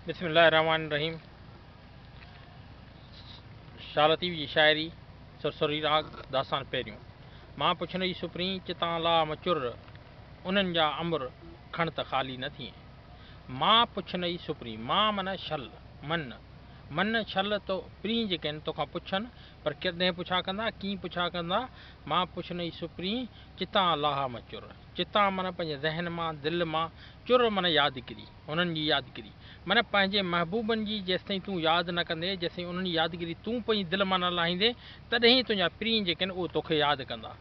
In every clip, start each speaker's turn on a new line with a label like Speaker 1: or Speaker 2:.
Speaker 1: بسم الله الرحمٰن الرحيم شاھ لطيف جي شاعري سرسري راڳ داستان پهريون مان پڇندئي سپرين چتان لاھ م چر انهن جا امر کڻ ته خالي نه ٿئين مان پڇندئي سپرين مان معنيٰ شل من من شل تو پرين جيڪي آهن توکان پڇن پر ڪڏهن پڇا ڪندا ڪيئن پڇا ڪندا مان پڇندئي سپرين چتان لاھ م چر چتان معنيٰ پنهنجي ذهن مان دل مان چر معنيٰ يادگيري انهن جي يادگيري معنيٰ پنهنجي محبوبن جي جيستائين تون ياد نه ڪندين، جيستائين انهن جي يادگيري تون پنهنجي دل مان نه لاهيندين، تڏهن ئي تنهنجا پرين جيڪي آهن اهي توکي ياد ڪندا.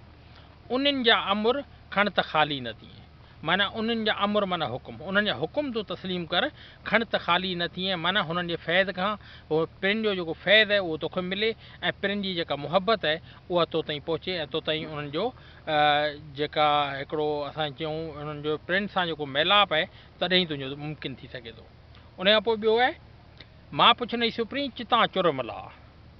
Speaker 1: انهن جا امر کڻ ته خالي نه ٿئين. معنيٰ انهن جا امر معنيٰ حڪم، انهن جا حڪم تون تسليم ڪر، کڻ ته خالي نه ٿئين معنيٰ هنن جي فيض کان پرين جو جيڪو فيض آهي اهو توکي ملي ۽ پرين جي جيڪا محبت آهي اها تو تائين پهچي ۽ تو تائين انهن جو جيڪا هڪڙو اسان چئون انهن جو پرين سان جيڪو ميلاپ آهي تڏهن ئي تنهنجو ممڪن ٿي سگهي ٿو. ان کان پوء ٻيو آهي، مان پڇندئي سپرين، چتان چر م لاهه.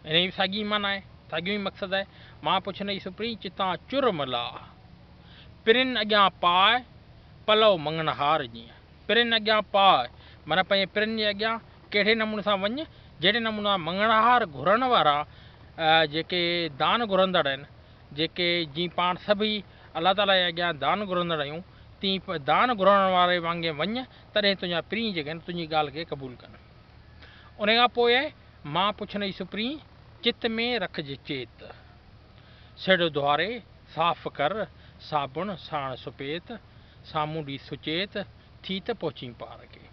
Speaker 1: ان جي به ساڳي ئي معنيٰ آهي، ساڳيو ئي مقصد آهي، مان پڇندئي سپرين، چتان چر م لاهه. پرين اڳيان پاء، پلؤ مڱڻهار جيئن. پرين اڳيان پاء، معنيٰ پنهنجي پرين جي اڳيان ڪهڙي نموني سان وڃ، جهڙي نموني سان مڱڻهار گهرڻ وارا جيڪي دان گهرندڙ آهن، جيڪي جيئن پاڻ سڀئي الله تعاليٰ جي اڳيان دان گهرندڙ آهيون، تيئن دان گهرڻ واري وانگي وڃ، تڏهن تنهنجا پرين جيڪي آهن، تنهنجي ڳالهه کي قبول ڪن. انهيء کان پوء مان پڇندئي سپرين، چت ۾ رکج چيت. سڙهه ڌوئاري صاف ڪر، صابڻ ساڻ سپيت، سامونڊي سچيت، ٿي ته پهچين پار کي.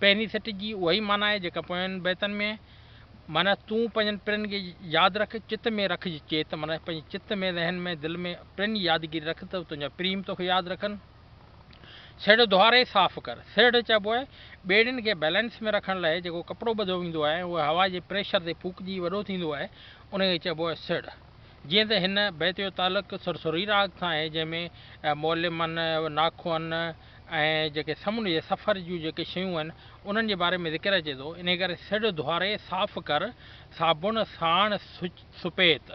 Speaker 1: پهرين سٽ جي اها ئي معنيٰ آهي، جيڪا پوين بيتن ۾ آهي. معنيٰ تون پنهنجن پرين کي ياد رک، چت ۾ رکج چيت، معنيٰ پنهنجي چت ۾، ذهن ۾، دل ۾ پرين جي يادگيري رک ته تنهنجا پرين به توکي ياد رکن. سيڙهه ڌوئاري صاف ڪر. سيڙهه چئبو آهي ٻيڙين کي بئلنس ۾ رکڻ لاء جيڪو ڪپڙو ٻڌو ويندو آهي ۽ اهو هوا جي پريشر تي ڦوڪجي وڏو ٿيندو آهي، ان کي چئبو آهي سيڙهه. جيئن ته هن بيت جو تعلق سر سرهي راڳ سان آهي، جنهن ۾ معلمن، ناکوئن ۽ جيڪي سمنڊ جي سفر جون جيڪي شيون آهن، انهن جي باري ۾ ذڪر اچي ٿو، انهيء ڪري سڙهه ڌوئاري صاف ڪر، صابڻ ساڻ سپيت.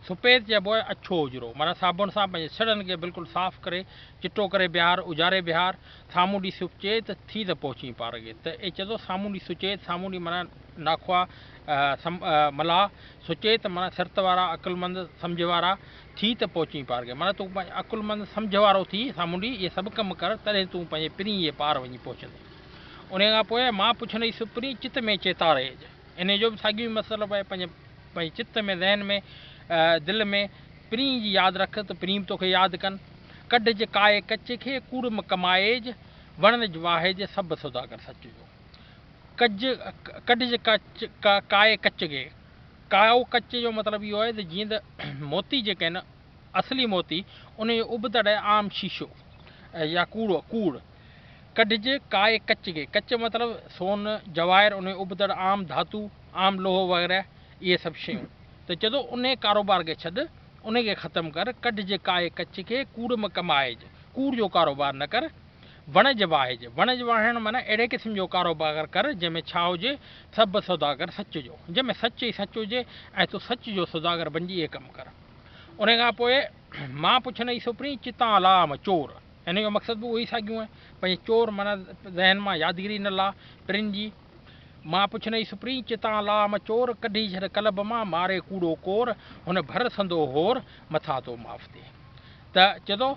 Speaker 1: سپيت چئبو آهي اڇو اجرو، معنيٰ صابڻ سان پنهنجي سڙهن کي بلڪل صاف ڪري، چٽو ڪري بيهار، اجاري بيهار، سامونڊي سچيت ٿي ته پهچين پار کي. ته اي چئي ٿو سامونڊي سچيت، سامونڊي معنيٰ ناکئا، ملاح، سچيت معنيٰ سرت وارا، عقلمند، سمجهه وارا، ٿي ته پهچين پار کي. معنيٰ تون عقلمند، سمجهه وارو ٿي، سامونڊي، اهي سڀ ڪم ڪر، تڏهن تون پنهنجي پرينء جي پار وڃي پهچندين. انهيء کان پوء مان پڇندئي سپرين، چت ۾ چيتاريج. انهيء جو به ساڳيو ئي مطلب آهي، پنهنجي پنهنجي چت ۾، ذهن ۾، دل ۾ پرينء جي ياد رک ته پرين به توکي ياد ڪن. ڪڍج ڪائي ڪچ کي، ڪوڙ م ڪمائيج، وڻج واهيج، سڀ سوداگر سچ جو. ڪج، ڪڍج ڪچ، ڪائي ڪچ کي. ڪائو ڪچ جو مطلب اهو آهي ته جيئن ته موتي جيڪي آهن، اصلي موتي، ان جو ابتڙ آهي عام شيشو يا ڪوڙو، ڪوڙ. ڪڍج ڪائي ڪچ کي. ڪچ مطلب سون، جواهر، ان جو ابتڙ عام ڌاتو، عام لوهه وغيره اهي سڀ شيون. ته چئي ٿو انهي ڪاروبار کي ڇڏ، انهي کي ختم ڪر، ڪڍج ڪائي ڪچ کي، ڪوڙ م ڪمائج، ڪوڙ جو ڪاروبار نه ڪر، وڻج واهج، وڻج واهڻ معنيٰ اهڙي قسم جو ڪاروبار ڪر جنهن ۾ ڇا هجي، سڀ سوداگر سچ جو، جنهن ۾ سچ ئي سچ هجي ۽ تون سچ جو سوداگر بنجي اهي ڪم ڪر. انهي کان پوء مان پڇندئي سپرين، چتان لاء م چور. انهيء جو مقصد به اهو ئي ساڳيون آهي. پنهنجي چور معنيٰ ذهن مان يادگيري نه لاهه، پرين جي. مان پڇنئي سپرين، چتان لاهه م چور، ڪڍي ڇڏ قلب مان، ماري ڪوڙو ڪور، هن ڀر سندو هور، مٿان تو معاف ٿئي. ته چئي ٿو،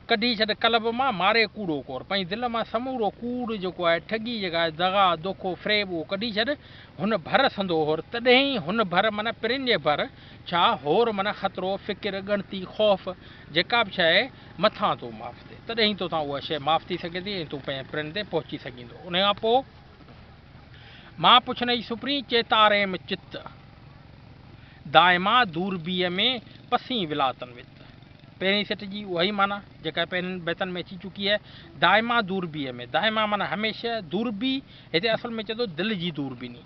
Speaker 1: ڪڍي ڇڏ قلب مان، ماري ڪوڙو ڪور. پنهنجي دل مان سمورو ڪوڙ جيڪو آهي، ٺڳي جيڪا آهي، دغا، دوکو، فريب، اهو ڪڍي ڇڏ، هن ڀر سندو هور. تڏهن ئي هن ڀر معنيٰ پرين جي ڀر، ڇا، هور معنيٰ خطرو، فڪر، ڳڻتي، خوف، جيڪا به شيء آهي، مٿان تون معاف ٿئي، تڏهن ئي توتان اها شيء معاف ٿي سگهي ٿي ۽ تون پنهنجي پرين تي پهچي سگهيندو. انهيء کان پوء مان پڇنئي سپرين، چيتاريم چت، دائما دوربيء ۾ پسين ولاتن وت. پهرين سٽ جي اها ئي معنيٰ، جيڪا پهرين بيتن ۾ اچي چڪي آهي، دائما دوربيء ۾، دائما معنيٰ هميشه، دوربي هتي اصل ۾ چئي ٿو دل جي دوربيني.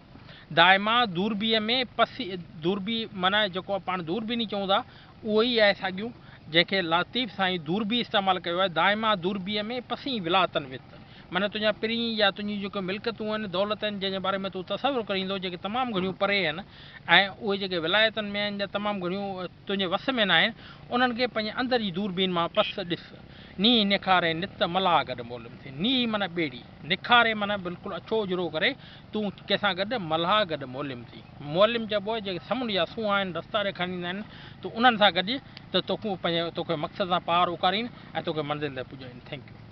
Speaker 1: دائما دوربيء ۾ پسي، دوربي معنيٰ جيڪو پاڻ دوربيني چئون ٿا، اهو ئي آهي ساڳيون، جنهن کي لطيف سائين دوربي استعمال ڪيو آهي، دائما دوربيء ۾ پسين ولاتن وت. معنيٰ تنهنجا پرين يا تنهنجون جيڪي ملڪيتون آهن، دولت آهن، جنهن جي باري ۾ تون تصور ڪرين ٿو، جيڪي تمام گهڻيون پري آهن ۽ اهي جيڪي ولايتن ۾ آهن يا تمام گهڻيون تنهنجي وس ۾ ناهن، انهن کي پنهنجي اندر جي دوربين مان پس، ڏس. نينهن نکاري نت ملاح گڏ مولم ٿي. نينهن معنيٰ ٻيڙي، نکاري معنيٰ بلڪل اڇو اجرو ڪري، تون ڪنهن سان گڏ؟ ملاح گڏ مولم ٿي. معلم چئبو آهي جيڪي سمنڊ جا سونهان آهن، رستا ڏيکاريندا آهن، تون انهن سان گڏج ته توکون پنهنجي توکي مقصد سان پار اڪارين ۽ توکي منزل تائين پڄائين. Thank you.